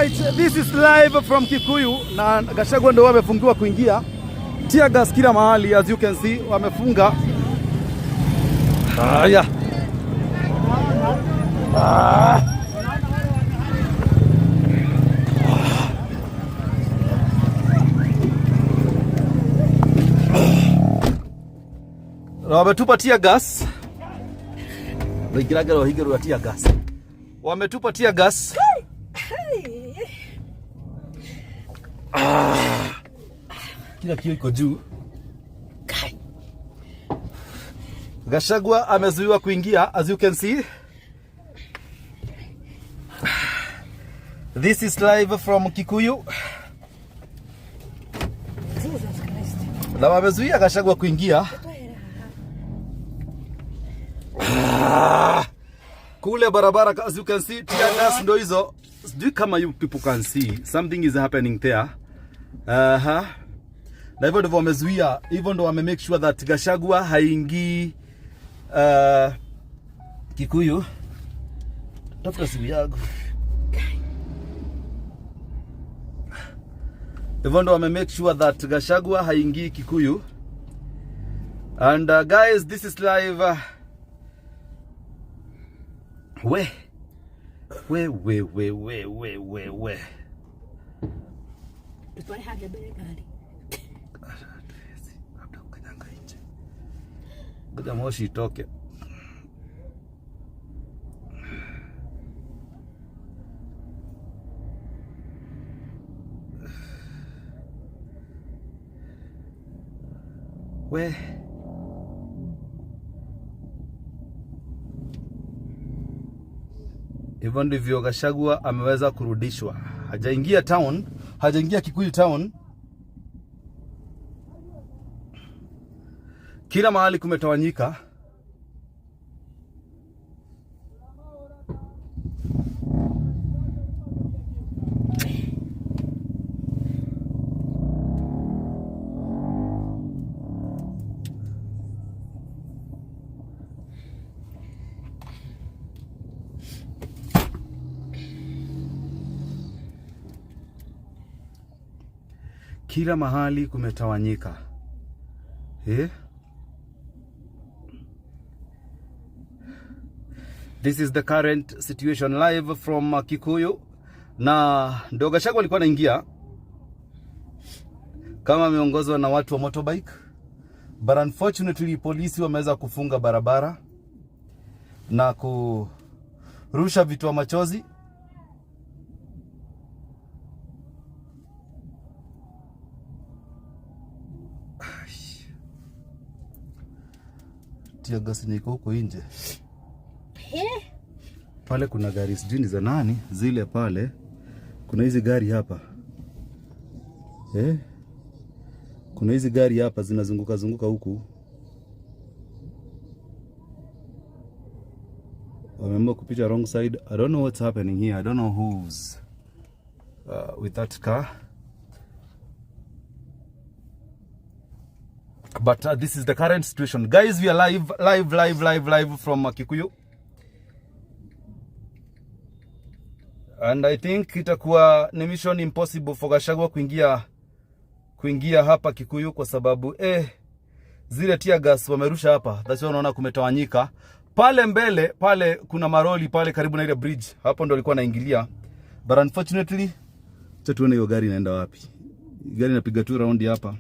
Alright, this is live from Kikuyu na Gachagua ndio wamefungiwa kuingia. Tear gas kila mahali, as you can see, wamefunga. Haya. Ah. Na wametupa tear gas. Waingiraga rohinga rwa tear gas. Wametupa tear gas. Ah. Kila kio iko juu. Gachagua amezuiwa kuingia, as you can see. This is live from Kikuyu. Jesus Christ. Na wamezuia Gachagua kuingia. Ah. Kule barabara, as you can see, tear gas ndo hizo. Sijui kama you people can see something is happening there. Aha. Na hivyo ndivyo wamezuia, hivyo ndo wame make sure that Gachagua haingii Kikuyu. Tafuta simu yangu. Hivyo ndo wame make sure that Gachagua haingii Kikuyu. And guys, this is live. We we we we we we we we Tutware harĩa mbere ngari. Labda kukanyanga nje. Ngoja moshi itoke. We, hivyo ndivyo Gachagua ameweza kurudishwa. Hajaingia town, hajaingia Kikuyu town. Kila mahali kumetawanyika. Kila mahali kumetawanyika. Eh? This is the current situation live from Kikuyu. Na ndio Gachagua alikuwa anaingia kama ameongozwa na watu wa motorbike, but unfortunately polisi wameweza kufunga barabara na kurusha vitoa machozi. Tear gas yenye iko huko nje pale, kuna gari sijui ni za nani zile pale, kuna hizi gari hapa, eh? Kuna hizi gari hapa zinazunguka zunguka huku, wameamua kupita wrong side. I don't know what's happening here. I don't know who's with that car, but this is the current situation, guys. We are live, live, live, live, live from Kikuyu, and I think itakuwa ni mission impossible for Gachagua kuingia hapa Kikuyu kwa sababu zile tear gas wamerusha hapa, that's why unaona kumetawanyika pale mbele pale. Kuna maroli pale karibu na ile bridge, hapo ndo alikuwa anaingilia, but unfortunately, acha tuone hiyo gari inaenda wapi. Gari inapiga tu round hapa.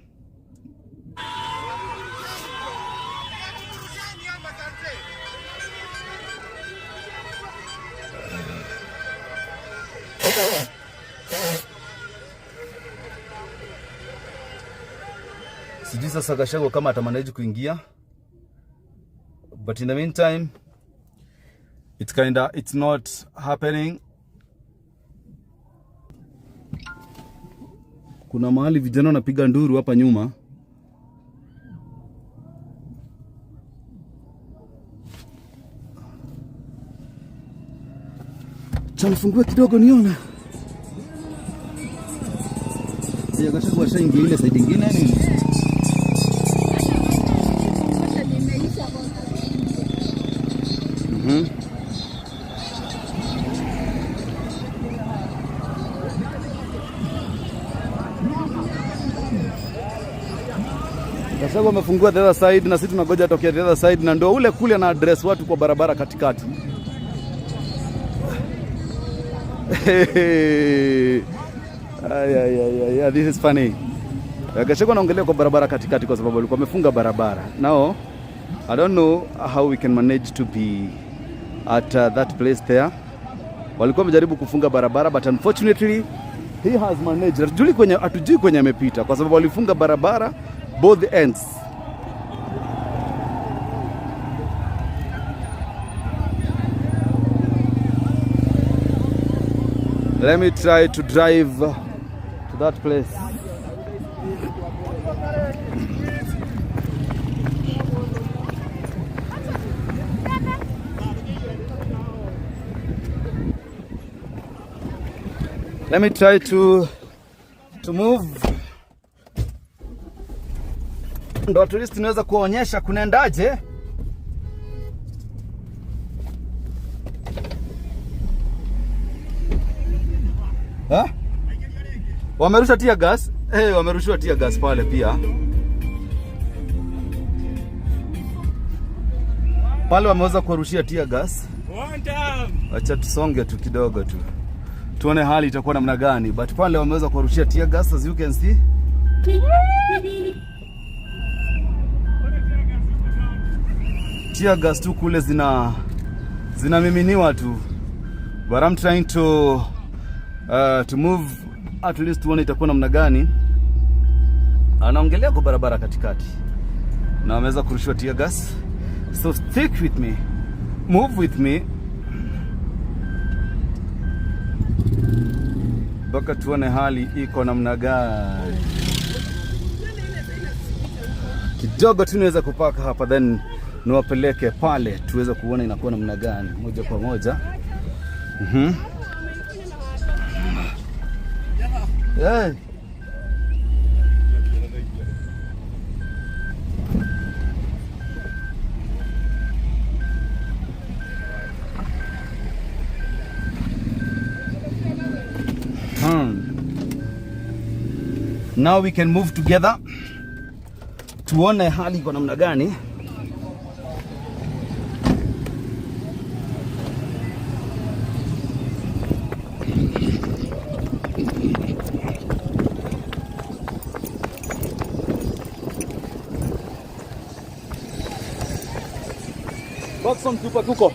Sijui sasa Gachagua kama atamanage kuingia, but in the meantime it's not happening. Kuna mahali vijana wanapiga nduru hapa nyuma. Acha nifungue kidogo nione. Ya Gachagua ashaingia ile side ingine nini? Nimeisha. Gachagua amefungua the other side na sisi tunangoja atokea the other side, na ndio ule kule ana address watu kwa barabara katikati. Hey. Ay, ay, ay, ay, this is funny. Gachagua anaongelea kwa barabara katikati kwa sababu alikuwa amefunga barabara. Now, I don't know how we can manage to be at that place there. Walikuwa wamejaribu kufunga barabara, but unfortunately he has managed. Hatujui kwenye amepita kwa sababu walifunga barabara both ends. Let me try to drive to that place. Let me try to move ndo at least niweza kuonyesha kunaendaje. Ha? Wamerusha tear gas. Hey, wamerushiwa tear gas pale pia. Pale wameweza kuwarushia tear gas. Acha tusonge tu kidogo tu, tuone hali itakuwa namna gani, but pale wameweza kuwarushia tear gas, as you can see. Tear gas tu kule zinamiminiwa tu, but I'm trying to move at least tuone itakuwa namna gani. Anaongelea kwa barabara katikati na wameweza kurushiwa tear gas, so stick with me, move with me mpaka tuone hali iko namna gani. Kidogo tu niweza kupaka hapa, then niwapeleke pale tuweze kuona inakuwa namna gani moja kwa moja. Hey. Now we can move together tuone hali iko namna gani. Boxon tupa kuko.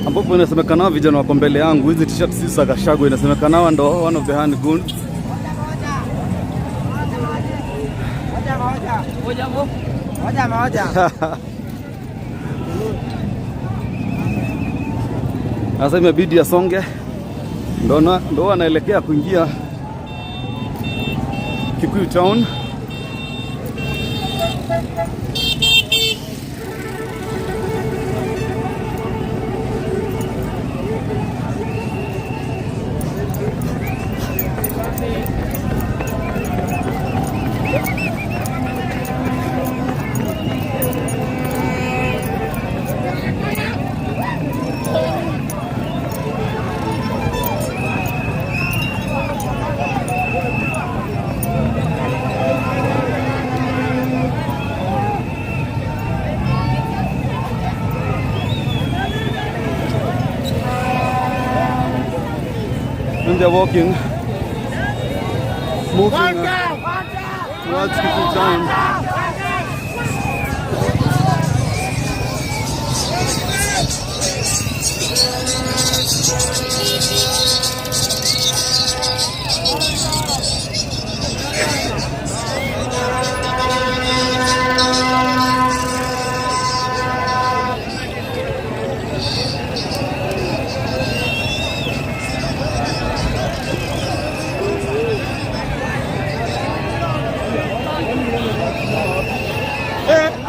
Ambapo inasemekana vijana wako mbele yangu, hizi t-shirt si za Gachagua, inasemekana ndo one of the hand goons. Moja moja. Sasa imebidi asonge, ndo anaelekea kuingia Kikuyu town. And they're walking, moving towards Kikuyu town.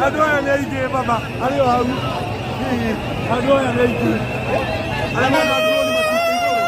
Andũ aya nĩ aingĩ baba, arĩ o hau. Andũ aya nĩ aingĩ. Arĩa mena drone macuka igũrũ.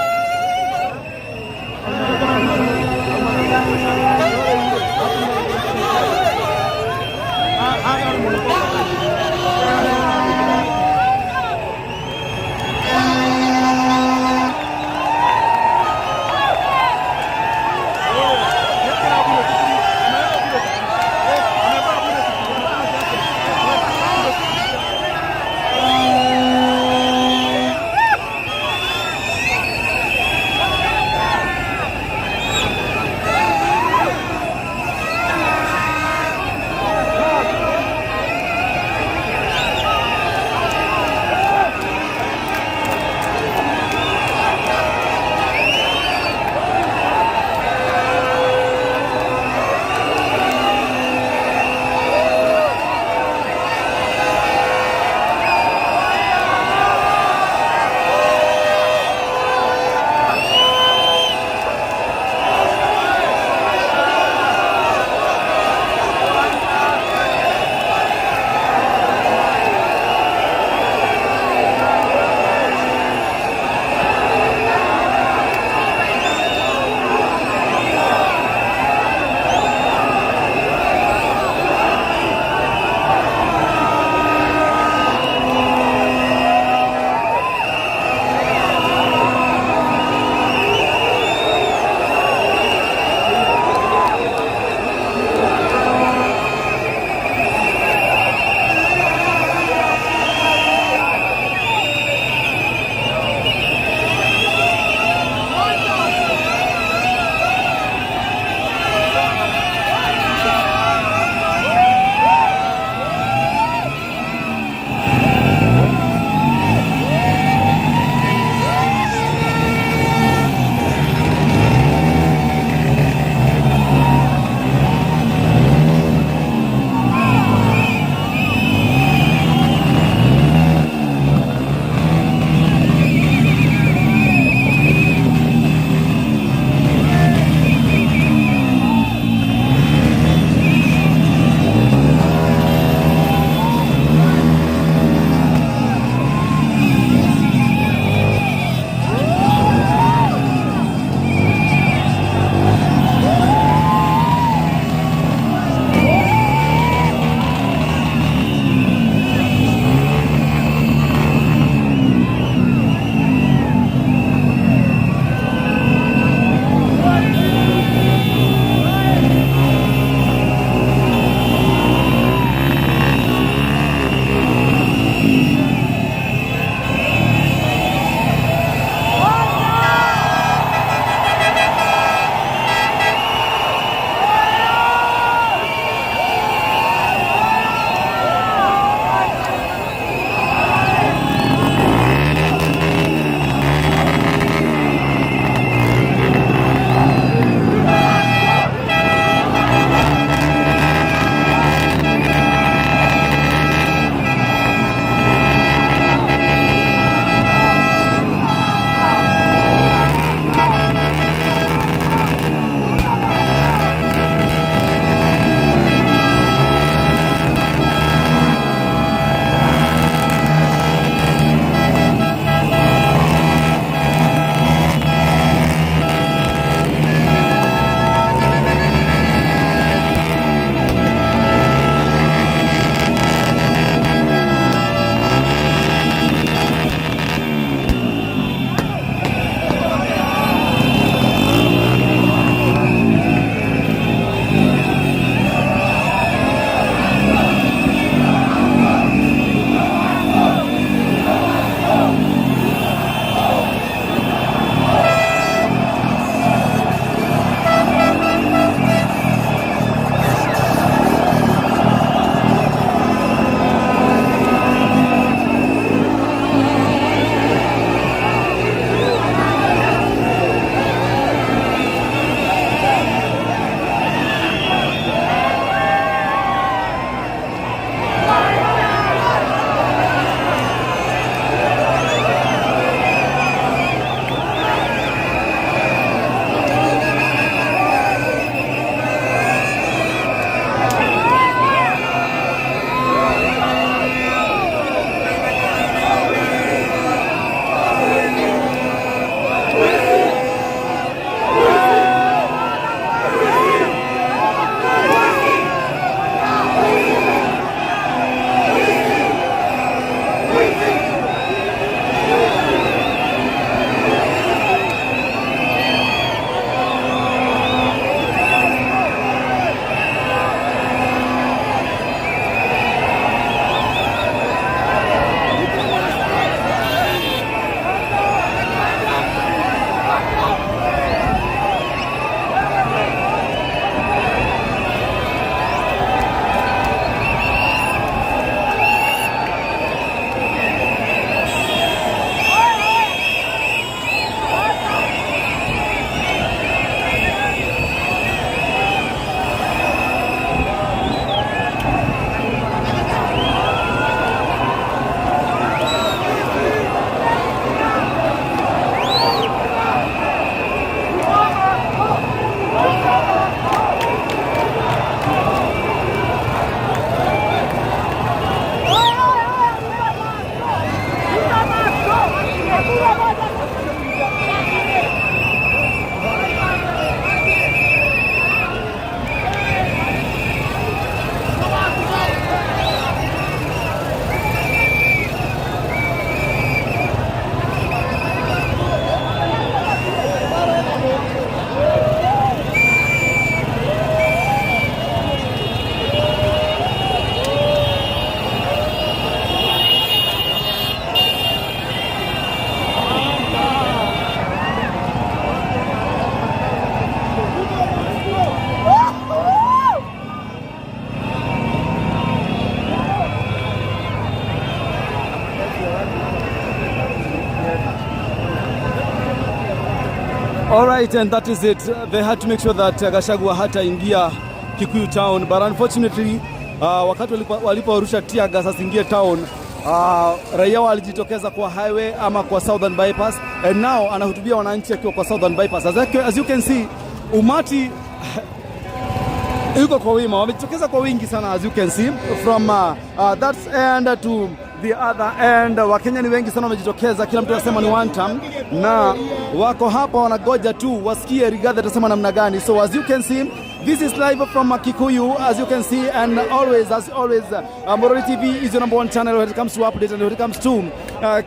All right, and that is it. They had to make sure that Gachagua hataingia Kikuyu town, but unfortunately wakati waliporusha tear gas asiingie town, raia walijitokeza kwa highway ama kwa Southern Bypass, and now anahutubia wananchi akiwa kwa Southern Bypass. As you can see, umati yuko kwa wima, wamejitokeza kwa wingi sana, as you can see from that end to the other end. Wakenya ni wengi sana wamejitokeza, kila mtu anasema ni one term, na wako hapa wanagoja tu wasikie Rigathi atasema namna gani. So as you can see, this is live from Kikuyu, as you can see, and always, as always, Morori TV is your number one channel when it comes to update and when it comes to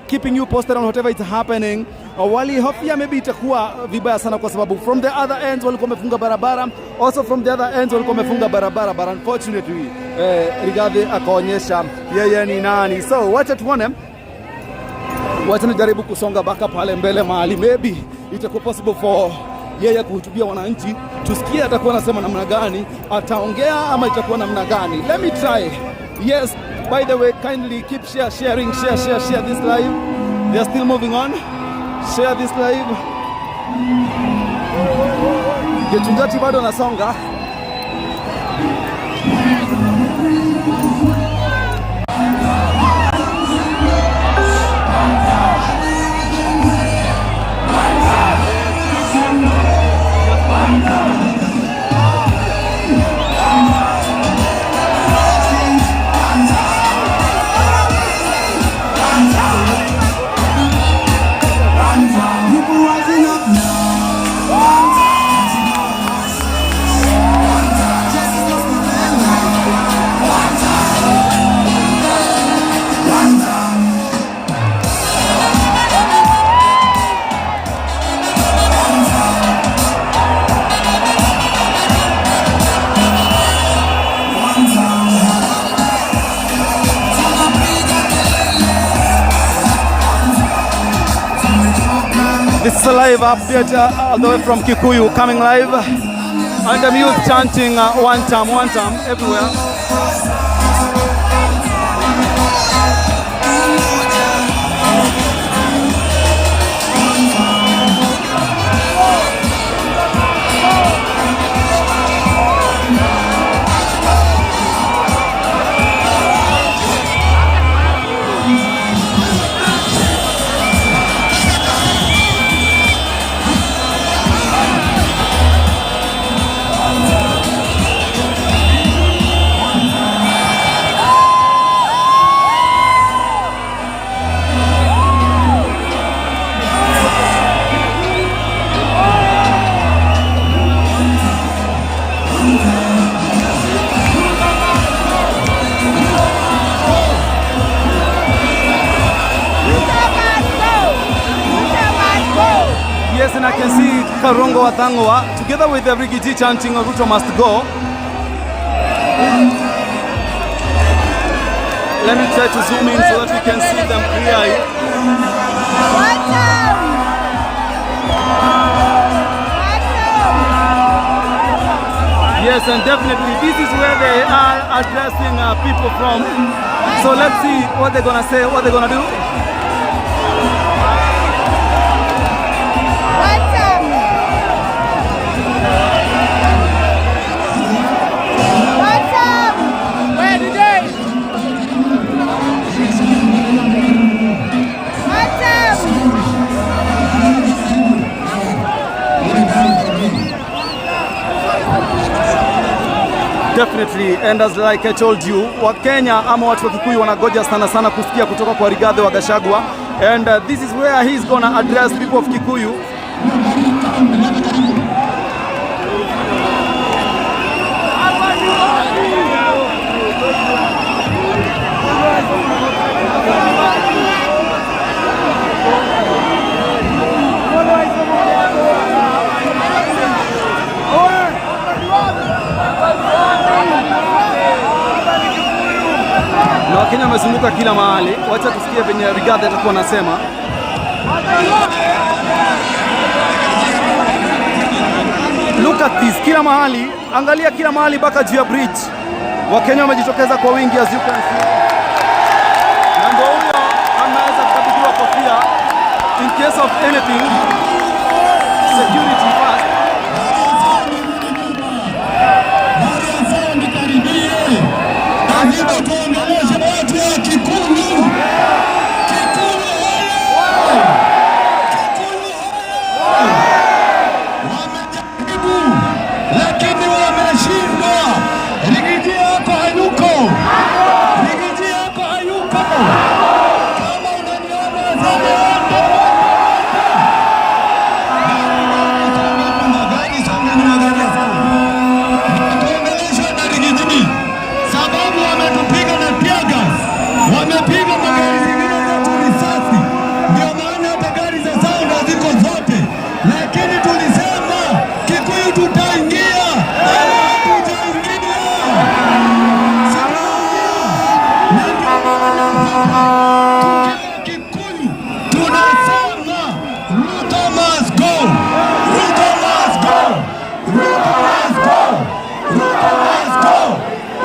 keeping you posted on whatever is happening. Walihofia maybe itakuwa vibaya sana kwa sababu from the other ends walikuwa wamefunga barabara, also from the other ends walikuwa wamefunga barabara, but unfortunately Rigathi akaonyesha yeye ni nani. So wacha tuone, wacha nijaribu kusonga baka pale mbele mahali maybe itakuwa possible for yeye kuhutubia wananchi, tusikie atakuwa anasema namna gani, ataongea ama itakuwa namna gani. Let me try. Yes, by the way, kindly keep share, sharing, share, share, share this live. They are still moving on. Share this live. Gechungati bado anasonga. People rising up now. Justice must prevail now. This is a live update all the way from Kikuyu, coming live. And the youth chanting one time, one time everywhere. Yes, and I can see Karungo wa Thang'wa together with the Riggy G chanting "Ruto must go." Let me try to zoom in so that we can see them clearly. One term! One term! Yes, and definitely this is where they are addressing people from. So let's see what they're gonna say, what they're gonna do. One term! One term! Where DJ? One term! Definitely, and as like I told you, Wakenya ama watu wa Kikuyu wanagoja sana sana kusikia kutoka kwa Rigathi wa Gachagua, and this is where he's gonna address people of Kikuyu. Na Wakenya wamezunguka kila mahali. Wacha tusikie venye Rigathi atakuwa anasema. Look at this, kila mahali, angalia kila mahali mpaka juu ya bridge. Wakenya wamejitokeza kwa wingi, as you can see. Na ndio huyo ameweza kukabidhiwa kofia in case of anything. Security first. Nikaribie, lazima tuongeleshe watu wa Kikuyu. Kikuyu hoye! Kikuyu hoye! Wamejaribu lakini wameshindwa. Riggy G yako hayuko, Riggy G yako hayuko. Kama unaniona sema ende, ende, ende. Gari songa nyuma, gari songa. Tuongeleshwe na Riggy G sababu wametupiga na tear gas, wamepiga magari zingine zetu risasi, ndio maana hata gari za sound haziko zote, lakini tulisema Kikuyu tutaingia, ama hatujaingia? Na ndio maana hapa tukiwa Kikuyu tunasema Ruto must go, Ruto must go, Ruto must go, Ruto must go,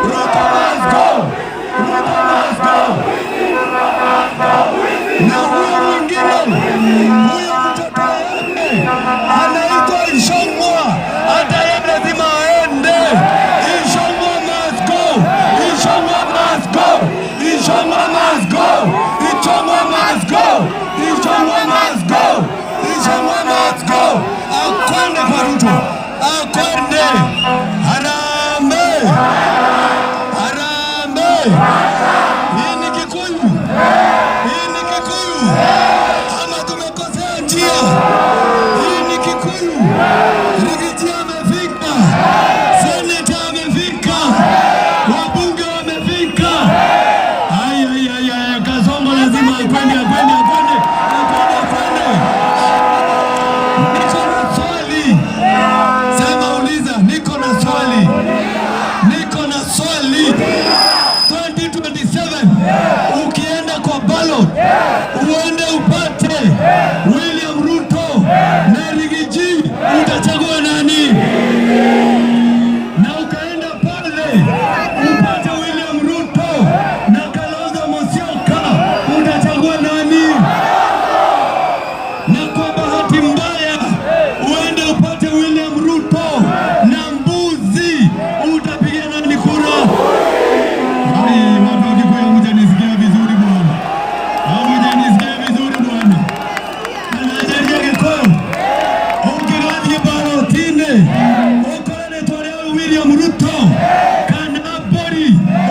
Ruto must go, Ruto must go. Na huyo mwingine, huyo mtoto wake anaitwa Ichung'wah, hata yeye lazima aende. Ichung'wah must go, Ichung'wah must go, Ichung'wah must go, Ichung'wah must go, Ichung'wah must go, Ichung'wah must go. Akwende kwa Ruto, akwende. Harambee, harambee. Hii ni Kikuyu, hii ni Kikuyu ama tumekosea njia? Hii ni Kikuyu. Riggy G amefika, seneta amefika, wabunge wamefika. Ai, ai, ai, ai, Kasongo lazima akwende, akwende, akwende, akwende, akwende. Niko na swali, sema, uliza. Niko na swali, niko na swali. 2027 ukienda kwa ballot uende upate William Ruto na Riggy G, utachagua nani? Na ukaenda pale upate William Ruto na Kalonzo Musyoka, utachagua nani? Na kwa bahati mbaya uende upate William Ruto na mbuzi, utapiga nani kura? Ai, watu wa Kikuyu hamjanisikia vizuri bwana, hamjanisikia vizuri bwana. Anajaria Gikuyu ũngĩgathiĩ ballot-inĩ ũkore rĩtwa rĩa William Ruto kana mbũri,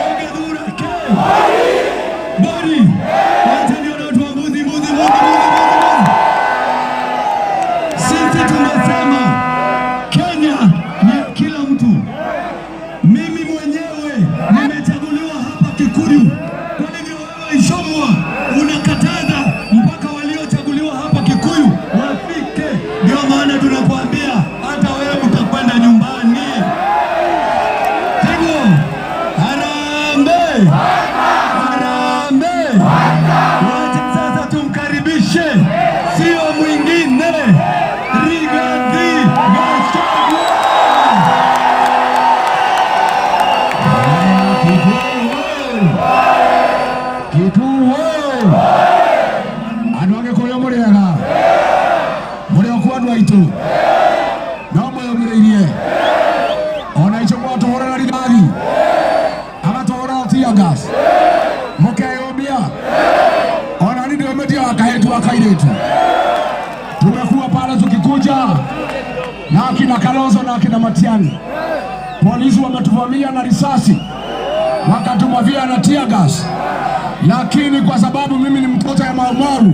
ũngĩthura kĩ? Mbũri. Wacha nione watu wa mbuzi, mbuzi, mbuzi, mbuzi, mbuzi, mbuzi. Sisi tumesema Kenya ni ya kila mtu. Mimi mwenyewe nimechaguliwa hapa Kikuyu. Kwa hivyo wewe Ichung'wah unakataza mpaka waliochaguliwa hapa Kikuyu wafike. Ndio maana tunakuambia hata wewe utakwenda nyumbani. Hivyo harambee, harambee. Wacha sasa tumkaribishe, sio mwingine, Rigathi Gachagua. Kikuyu, Kikuyu, andũ a Gĩkũyũ mũrĩega, mũrĩ o kuo andũ aitũ, no mwĩyũmĩrĩirie ona Ichung'wah tũhũra na rithathi agatũhũra tear gas mũkeyũmbia ona ni ndĩũmĩtie wa kahĩtu wa kairĩtu. Tumekuwa pale tukikuja na akina Kalonzo na akina Matiang'i, polisi wametuvamia na risasi wakatumwavia na tear gas, lakini kwa sababu mimi ni mtoto ya Maumaru,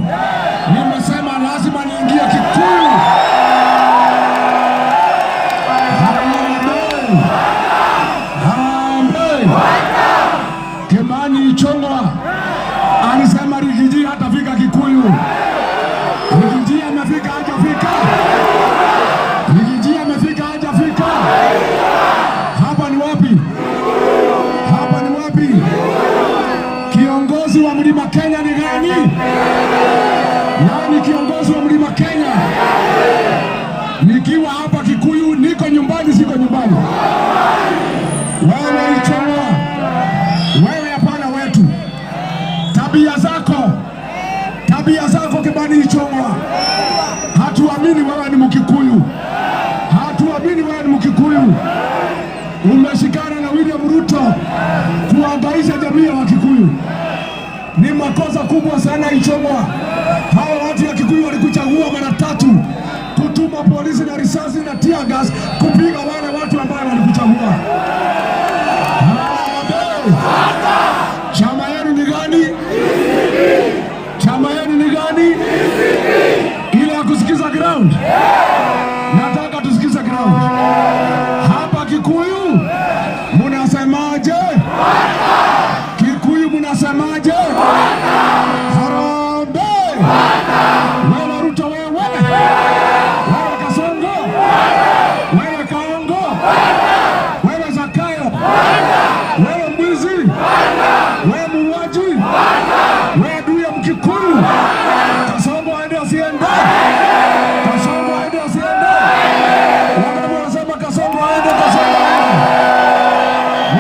nimesema lazima niingie Kikuyu. Harambee! Harambee! Kimani Ichung'wah alisema Riggy G hatafika Kikuyu. Riggy G amefika, hajafika? Riggy G amefika, hajafika? Hapa ni wapi? Hapa ni wapi? Kiongozi wa Mlima Kenya ni gani? Nani kiongozi wa Mlima Kenya? Ni makosa kubwa sana Ichung'wa. Hawa watu ya Kikuyu walikuchagua mara tatu kutuma polisi na risasi na tear gas kupiga wale watu ambao walikuchagua. Harambee! Chama yenu ni gani? Chama yenu ni gani? Ile ya kusikiza ground. Nataka tusikize ground. Hapa Kikuyu munasemaje? Kikuyu munasemaje? Harambee! Wewe Ruto, wewe, wewe Kasongo, wewe Kaongo, wewe Zakayo, wewe mwizi, wewe muuaji, wewe adui ya Mkikuyu. Kasongo aende asiende? Kasongo aende asiende? Wangapi wanasema Kasongo aende? Kasongo aende?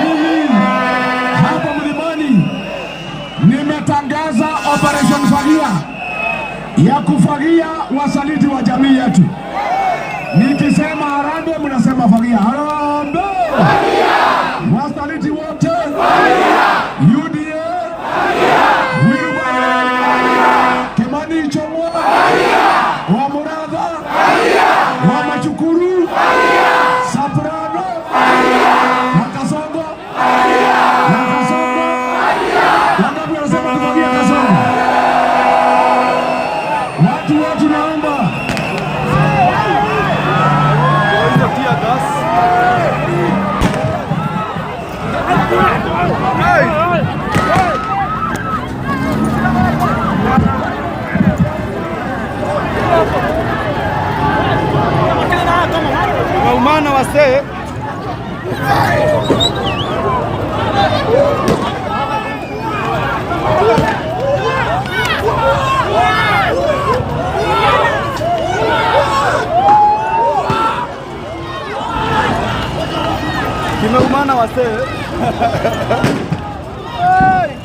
Mimi hapa mlimani nimetangaza Operation Fagia ya kufagia wasaliti wa jamii yetu. Nikisema harambee, mnasema fagia. Harambee! Wasaliti wote, UDA, Wilbaro, Kimani Ichung'wa, wa Muratha, wa Machukuru, Soprano na Kasongo na Kasongo. Wangapi wanasema kufagia Kasongo? Watu wetu, naomba Hizo tear gas. Hey! Waumana wasee. Kimeumana wasee. Hey!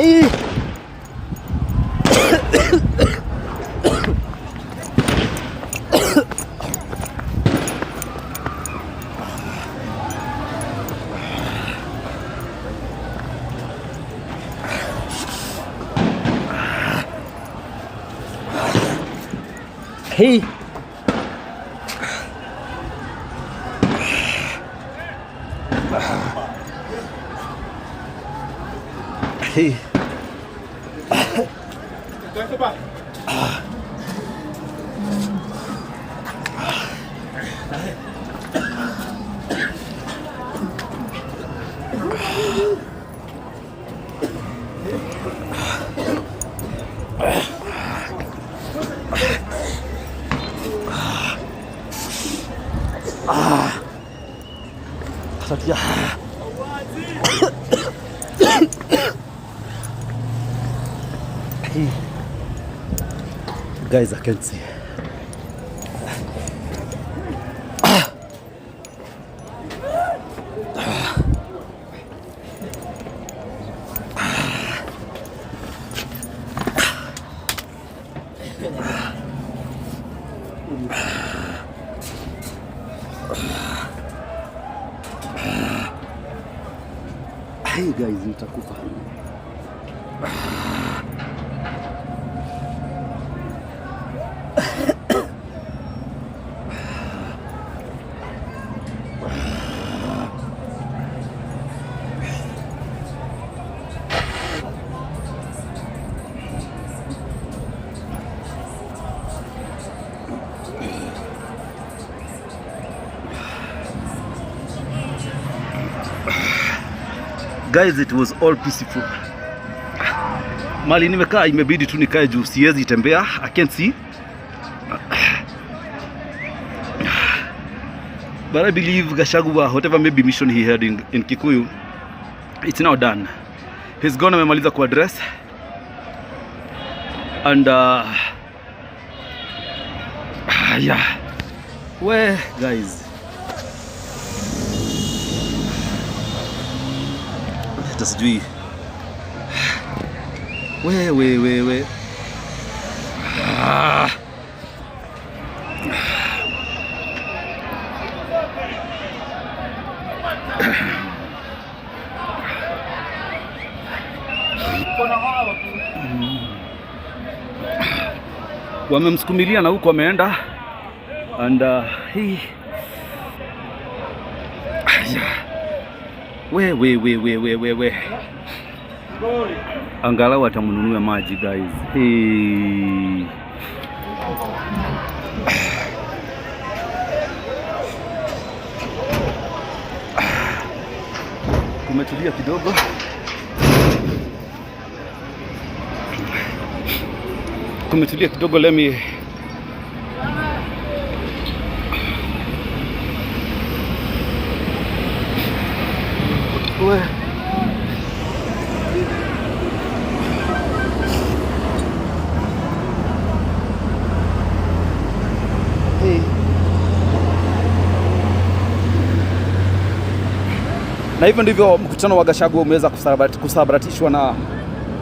Hey! Hey! Hey. Satia. Guys, I can't see. Hey guys, nitakufa. Guys, it was all peaceful. Mahali nimekaa imebidi tu nikae juu siwezi tembea. I can't see. But I believe Gachagua, whatever maybe mission he had in Kikuyu, it's now done. He's gone, amemaliza kuaddress and yeah. We guys, hata sijui we we we we ah. Wamemsukumilia na huko ameenda and hii yeah. We we we we we we we angalau atamnunua maji guys. Hey. Kumetulia kidogo. Kumetulia kidogo, let me we Hey. Na hivyo ndivyo mkutano wa Gachagua umeweza kusambaratishwa na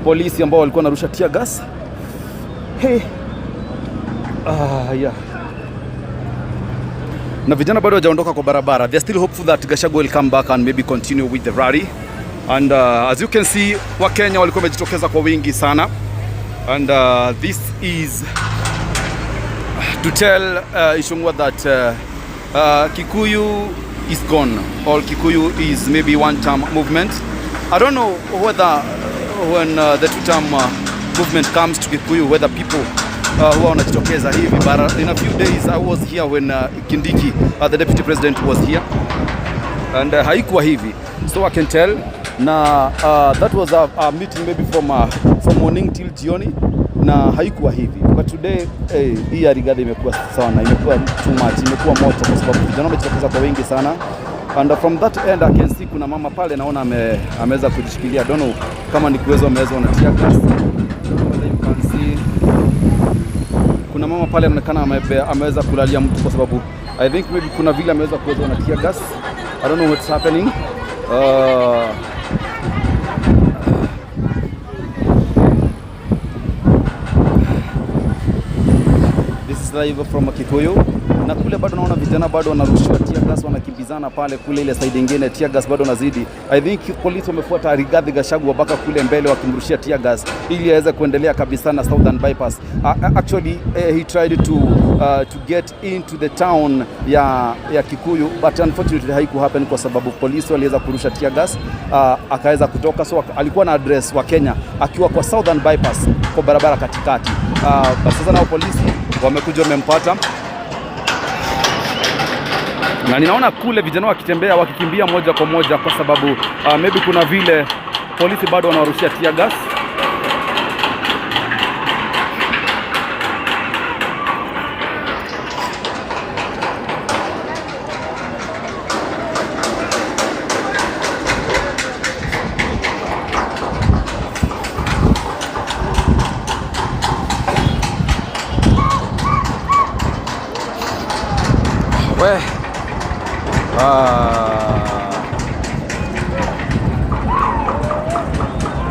polisi ambao walikuwa wanarusha tear gas. Hey. Ah, yeah. Na vijana bado hawajaondoka kwa barabara. They are still hopeful that Gachagua will come back and maybe continue with the rally. And as you can see, Wakenya walikuwa wamejitokeza kwa wingi sana. And this is to tell Ichung'wah that Kikuyu is gone, or Kikuyu is maybe one-term movement. I don't know whether when the two-term movement comes to Kikuyu, whether people huwa wanajitokeza hivi, but in a few days I was here when Kindiki, the deputy president, was here and haikuwa hivi, so I can tell na that was a meeting maybe from morning till jioni na haikuwa hivi, but today hii ya Rigathi imekuwa sana, imekuwa too much, imekuwa moto kwa sababu vijana wamejitokeza kwa wingi sana. And from that end I can see kuna mama pale naona ameweza kujishikilia. I don't know kama ni kuweza ameweza na tear gas. I don't know whether you can see, kuna mama pale anaonekana ameweza kulalia mtu kwa sababu I think maybe kuna vile ameweza kuweza na tear gas. I don't know what's happening. This is live from Kikuyu. Na kule bado naona vijana bado wanarushiwa tear gas, wanakimbizana pale kule ile side nyingine, tear gas bado nazidi. I think polisi wamefuata Rigathi Gachagua mpaka kule mbele wakimrushia tear gas ili aweze kuendelea kabisa na Southern Bypass. Actually he tried to get into the town ya Kikuyu, but unfortunately haiku happen kwa sababu polisi waliweza kurusha tear gas, akaweza kutoka. So alikuwa na address wa Kenya akiwa kwa Southern Bypass kwa barabara katikati. But sasa nao polisi wamekuja wamempata na ninaona kule vijana wakitembea wakikimbia moja kwa moja kwa sababu maybe kuna vile polisi bado wanawarushia tear gas. We. Ah.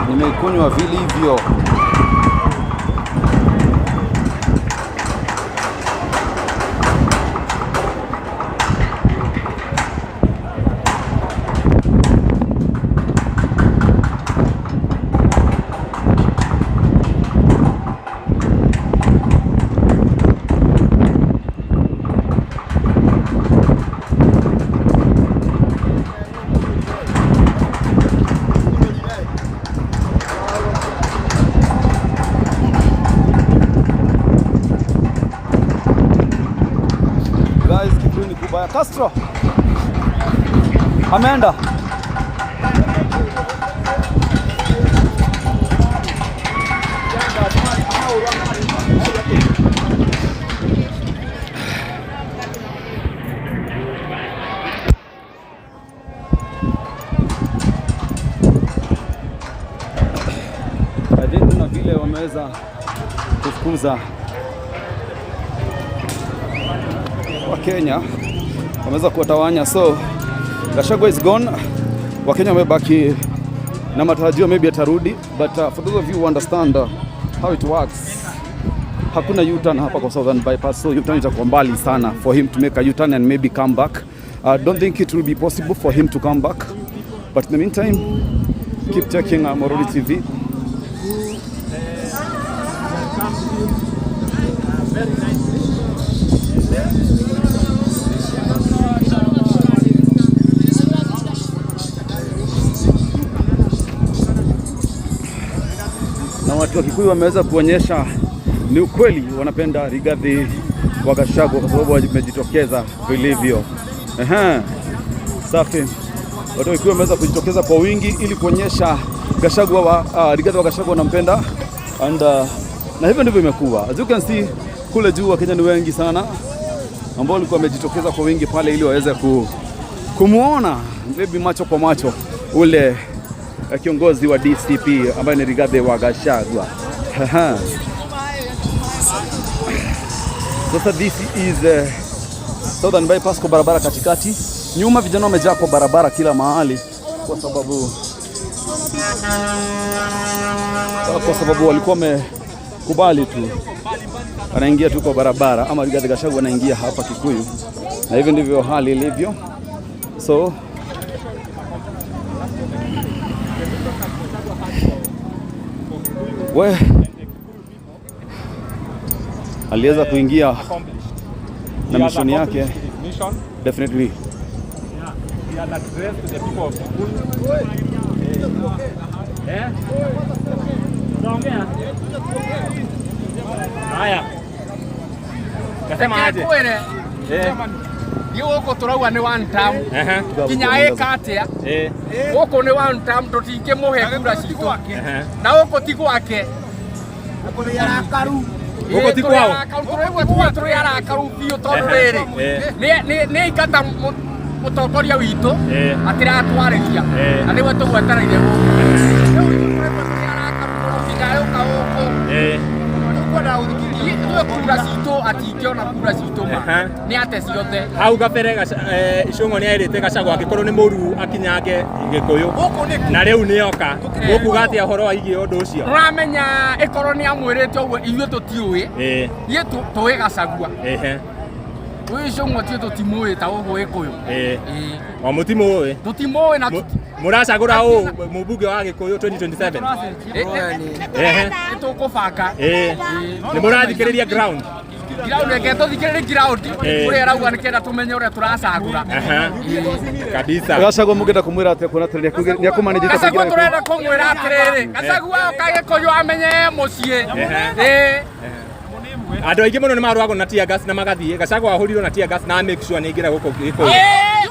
Nimekunywa vilivyo. Guys, Kikuyu ni kubaya. Castro ameenda. Wameweza kufukuza Wakenya, wameweza kuwatawanya, so Gachagua is gone. Wakenya wamebaki na matarajio maybe atarudi, but for those of you who understand how it works, hakuna U-turn hapa kwa Southern Bypass, so U-turn itakuwa mbali sana for him to make a U-turn and maybe come back. I don't think it will be possible for him to come back, but in the meantime, keep checking Moroli TV. Na watu wa Kikuyu wameweza kuonyesha ni ukweli wanapenda Rigathi wa Gachagua kwa sababu wamejitokeza vilivyo. Ehe, safi. Watu wa Kikuyu wameweza kujitokeza kwa wingi ili kuonyesha Gachagua wa Rigathi wa Gachagua wanampenda and na hivyo ndivyo imekuwa. As you can see kule juu Wakenya ni wengi sana ambao walikuwa wamejitokeza kwa wingi pale ili waweze kumuona maybe macho kwa macho ule kiongozi wa DCP ambaye ni Rigathi wa Gachagua. Sasa this is Southern Bypass kwa barabara katikati. Nyuma vijana wamejaa kwa barabara kila mahali kwa sababu walikuwa wamekubali tu, anaingia tu kwa barabara ama Rigathi Gachagua anaingia hapa Kikuyu, na hivi ndivyo hali ilivyo. So we aliweza kuingia na mission yake definitely. He has addressed the people of Kikuyu. Eh? Tunaongea? Haya. Nasema aje? Kwere Eh. Ni gũkũ tũrauga nĩ one term. Ehe. Nginya ĩka atĩa, gũkũ nĩ one term, tũtingĩmũhe kura citũ, na gũkũ ti gwake. Gũkũ ti kwao? Tũraigua tuga tũrĩ arakaru biũ tondũ rĩrĩ, nĩ aingata mũtongoria witũ, atiratwarĩria, na nĩwe tũgwetereire gũkũ. Rĩu ithuĩ tũraigua tũrĩ arakaru mũno nginya yũka gũkũ. Tũkwenda gũthikĩrĩria ithuĩ kura citũ, atingĩona kura citũ ma nĩ ate ciothe. Hau kabere Icũng'wa nĩ erĩte Gachagua angĩkorwo nĩ mũru akinyange Gĩkũyũ, Gũkũ nĩ na rĩu nĩ oka gũkuga atĩa ũhoro wa igiĩ ũndũ ũcio? Ũramenya ĩkorwo nĩ amwĩrĩte ũguo, ithuĩ tũtiũĩ. Ithuĩ tũĩ Gachagua. Ũyũ Icũng'wa tiĩ tũtimũĩ ta gũkũ Gĩkũyũ. O mũtimũĩ? Tũtimũĩ na Mũracagũra ũ mũmbunge wa Gĩkũyũ 2027? Nĩ tũkũbanga. Nĩ mũrathikĩrĩria ground? Ground, reke tũthikĩrĩrie ground ũrĩa arauga nĩkenda tũmenye ũrĩa tũracagũra. Kabisa. Gachagua mũngĩenda kũmwĩra atĩa kuona atĩ nĩ akũmanĩjĩte? Gachagua tũrenda kũmwĩra atĩrĩrĩ, Gachagua oka Gĩkũyũ amenye mũciĩ. Andũ aingĩ mũno nĩ marũagwo na tear gas na magathiĩ. Gachagua ahũrirwo na tear gas na make sure nĩ aingĩra gũkũ Gĩkũyũ.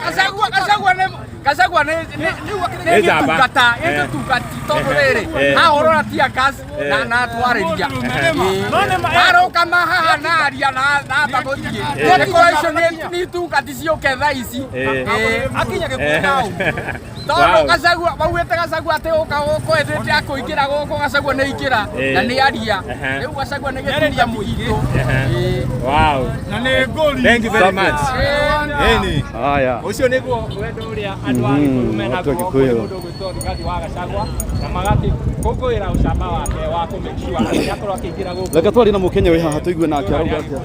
Gachagua nĩ Gachagua nĩ Nĩ njamba. gĩtungata, gĩtungati tondũ rĩrĩ, ahũrwo na tear gas na atwarĩria arũkama haha na aria na amba gũthiĩ. Ĩkorwo icio nĩ itungati ciũke thaa ici. Tondũ Gachagua maugĩte Gachagua atĩ ũka gũkũ ĩthĩte akũingĩra gũkũ, Gachagua nĩ aingĩra na nĩ aria. Rĩu Gachagua nĩ gĩtungati gitũ. Wow. Thank you very much. Ĩni. Haya. Ũcio nĩguo wendo ũrĩa andũ a Gĩkũyũ Watu wa menaguo Gĩkũyũ. kũrĩ mũndũ ũgwĩtwo Rigathi wa Gachagua na magakĩkũngũĩra ũcamba wake wa kũ make sure atĩ nĩakorwo akĩingĩra gũkũ. Reke twarie na Mũkenya wĩ haha tũigue nake arauga atĩa.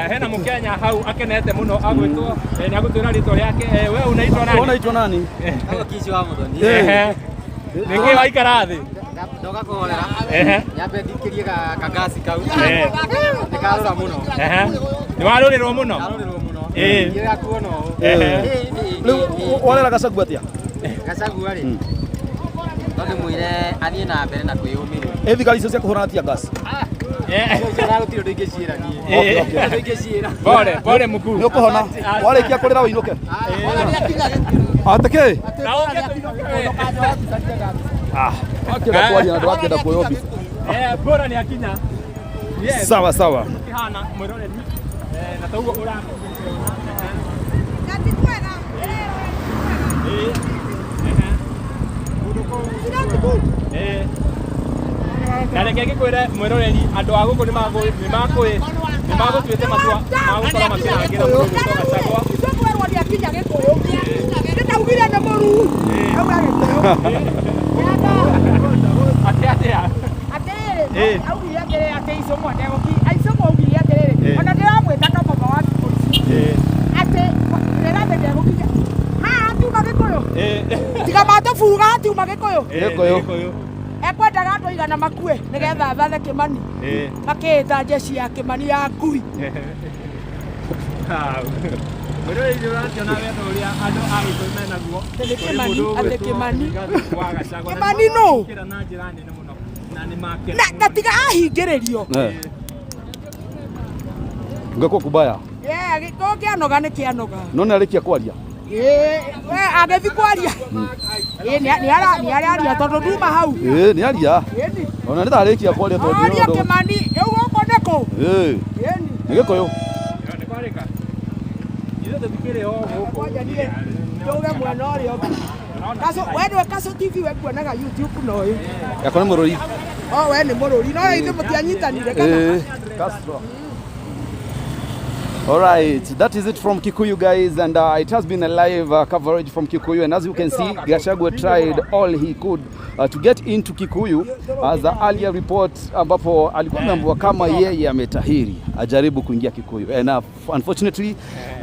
Hena Mũkenya hau akenete mũno agwĩtwo, nĩ agũtwĩra rĩtwa rĩake. We unaitwa nani? Unaitwa nani? Kici wa Muthoni. Ehe. Nĩkĩ waikara thĩ? Ndoka kũhorera. Nyambe thikĩrie kangasi kau. Nĩ karũra mũno. Nĩ warũrĩrwo mũno? Karũrĩrwo mũno. Ngĩrega kuona ũũ. Rĩu warera Gachagua atĩa? Gachagua rĩ, no ndĩmwĩre athiĩ na mbere na kwĩyũmĩrĩria. Ĩ thigari icio cia kũhũrana tear gas? Icio na gũtirĩ ũndũ ingĩciĩra niĩ. Okay, okay. Ũndũ ingĩciĩra. Pole pole mkuu. Nĩ ũkũhona warĩkia kũrĩra ũinũke atĩ kĩ? Na ũke tũinũke we. Wakĩenda kwaria na ndũrakĩenda kuoywo mbica. Bora nĩ akinya. Yes. Sawa sawa. Kĩhana mwĩroreri, na toguo ũra Kũndũ kũu. Na reke ngĩkwĩre mwĩroreri, andũ a gũkũ nĩmagũtuĩte matua magũkorwo makĩrangĩra mũndũ ũgwĩtwo Gachagua. Ithuĩ ndiakinya Gĩkũyũ. Nĩndaugire nĩ mũruu. Auga Gĩkũyũ. Atĩa atĩa? Atĩrĩrĩ, augire atĩrĩrĩ atĩ Icũng'wa ndegũki, Icũng'wa augire atĩrĩrĩ, ona ndĩramwĩta ta baba wa thikũ ici, atĩ Rigathĩ ndegũkinya. Haha hatiuma Gĩkũyũ. Tiga matũbuga hatiuma Gĩkũyũ. Gĩkũyũ. Ekwendaga andũ aigana makue nĩgetha athathe Kĩmani. Makĩĩta jeshi ya Kĩmani ya ngui. Mwĩroreri, nĩ ũrakĩona wendo ũrĩa andũ a Gĩkũyũ menaguo Atĩ kũrĩ Kĩmani, mũndũ atĩ ũgwĩtwo Kĩmani. Rigathĩ wa Gachagua. Na Kĩmani nũ? nĩmakĩra na njĩra nene mũno na nĩmakena Na tiga ahingĩrĩrio. Ngekuwa kubaya. Yeah, gĩkũyũ kĩanoga nĩ kĩanoga. No nĩ arĩkia kwaria. Ĩĩ, we agĩthiĩ kwaria. Ĩĩ, nĩ araria tondũ nduma hau. Ĩĩ, nĩ aria. Ĩni. Ona nĩ tarĩkia kwaria tondũ Aria Kĩmani, rĩu gũkũ nĩ kũ? Ĩĩ, Ĩni. nĩ Gĩkũyũ. Nĩ kwarĩka ithuĩ tũtikĩrĩ o gũkũ. Kwanja niĩ njuge mwena ũrĩa ũngĩ. Kaco, we nĩwe Kaco TV, we kuonaga YouTube na ũyũ. Yakwa nĩ mũrũri. O we nĩ mũrũri, no ithuĩ mũtianyitanire kana? Ĩĩ, Castro. All right, that is it from Kikuyu, guys, and it has been a live coverage from Kikuyu. And as you can see, Gachagua tried all he could to get into Kikuyu, as the earlier report ambapo alikuwa ameambiwa kama yeye ametahiri ajaribu kuingia Kikuyu, and unfortunately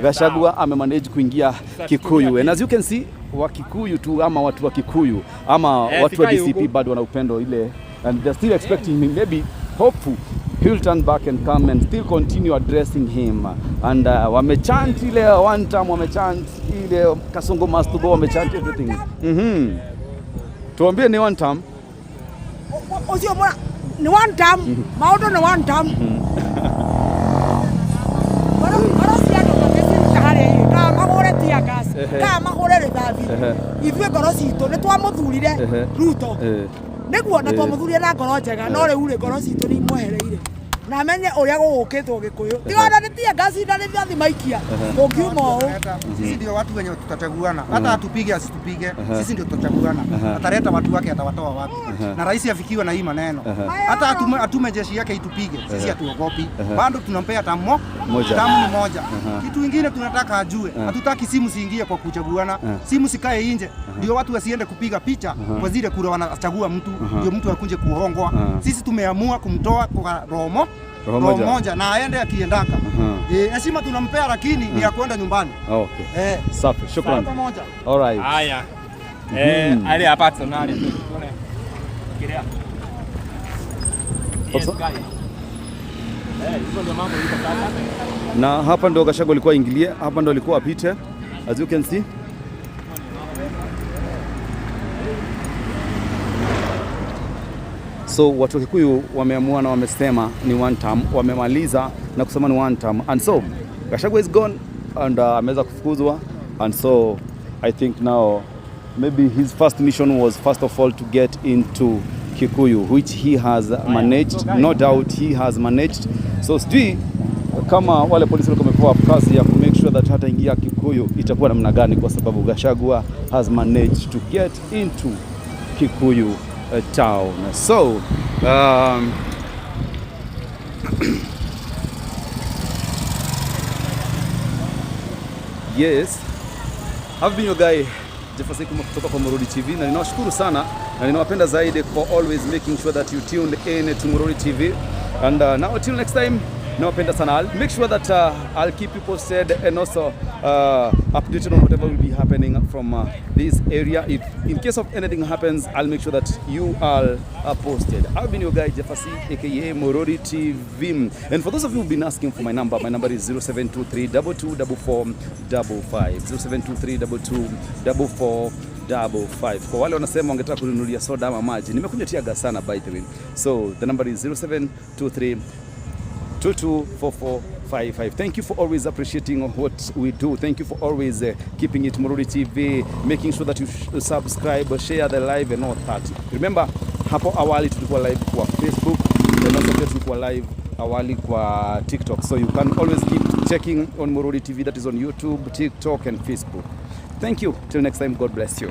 Gachagua amemanage kuingia Kikuyu, and as you can see, wa Kikuyu tu ama watu wa Kikuyu ama watu wa sikai DCP huku. Bado wana upendo ile, and they're still expecting him, maybe hopeful he'll turn back and come and still continue addressing him. And wamechant ile one time, wamechant ile Kasongo must go, wamechant everything. Tuambie ni one time. Ũcio mũra nĩ one time, maũndũ nĩ one time. Ngoro cia andũ magĩciruta harĩa ĩ, kana magũre tear gas, kana magũre rithathi, ithuĩ ngoro citũ nĩ twamũthurire Ruto nĩguo na twamũthurire na ngoro njega, no rĩu rĩ, ngoro citũ nĩ imwehereire na amenye ũrĩa gũgũkĩtwo Gĩkũyũ, tiga ona nĩ tear gas na rithathi maikia kũngiuma ũũ. Sisi ndio watu wenye tutachaguana, hata atupige asitupige, sisi ndio tutachaguana. Ataleta watu wake, atawatoa wapi? Na rais afikiwe na hii maneno, hata atume jeshi yake itupige, sisi hatuogopi, bado tunampea term Moja. Term ni moja. Kitu ingine tunataka ajue, hatutaki simu siingie kwa kuchaguana, simu sikae nje, ndio watu wasiende kupiga picha kwa zile kura wanachagua mtu, ndio mtu akuje kuhongwa. Sisi tumeamua kumtoa kwa roho Roho roho moja. moja na aende akiendaka. Heshima tunampea, lakini ni ya kwenda nyumbani. Okay. Safi, shukran. Pamoja. All right. Haya, arĩa Patson arĩa tuone kĩrĩa. Yes, guys. Hizo ndio mambo iko sasa. Na hapa ndo Gachagua alikuwa ingilie, hapa ndo alikuwa apite, as you can see. So watu wa Kikuyu wameamua na wamesema ni one term, wamemaliza na kusema ni one term, and so Gachagua is gone and ameweza kufukuzwa, and so I think now maybe his first mission was first of all to get into Kikuyu, which he has managed, no doubt he has managed. So sijui kama wale polisi walikuwa wamepewa kazi ya ku make sure that hata ingia Kikuyu itakuwa namna gani, kwa sababu Gachagua has managed to get into Kikuyu town. So yes, I've been your guy Jefferson Kuma kutoka kwa Mururi TV, na ninawashukuru sana na ninawapenda zaidi for always making sure that you tuned in to Mururi TV, and now till next time, nawapenda sana. I'll make sure that I'll keep you posted and also updated on whatever will be happening from this area. If in case of anything happens, I'll make sure that you are posted. I've been your guy Jefferson, aka Mururi TV, and for those of you who've been asking for my number is 0723 2244 55, 0723 2244 55. Kwa wale wanasema wangetaka kununulia soda ama maji, nimekunywa tear gas sana, by the way. So the number is 0723 224455. Thank you for always appreciating what we do. Thank you for always keeping it Mururi TV, making sure that you subscribe, share the live and all that. Remember, hapo awali tulikuwa live kwa Facebook and also pia tulikuwa live awali kwa TikTok. So you can always keep checking on Mururi TV, that is on YouTube, TikTok and Facebook. Thank you. Till next time, God bless you.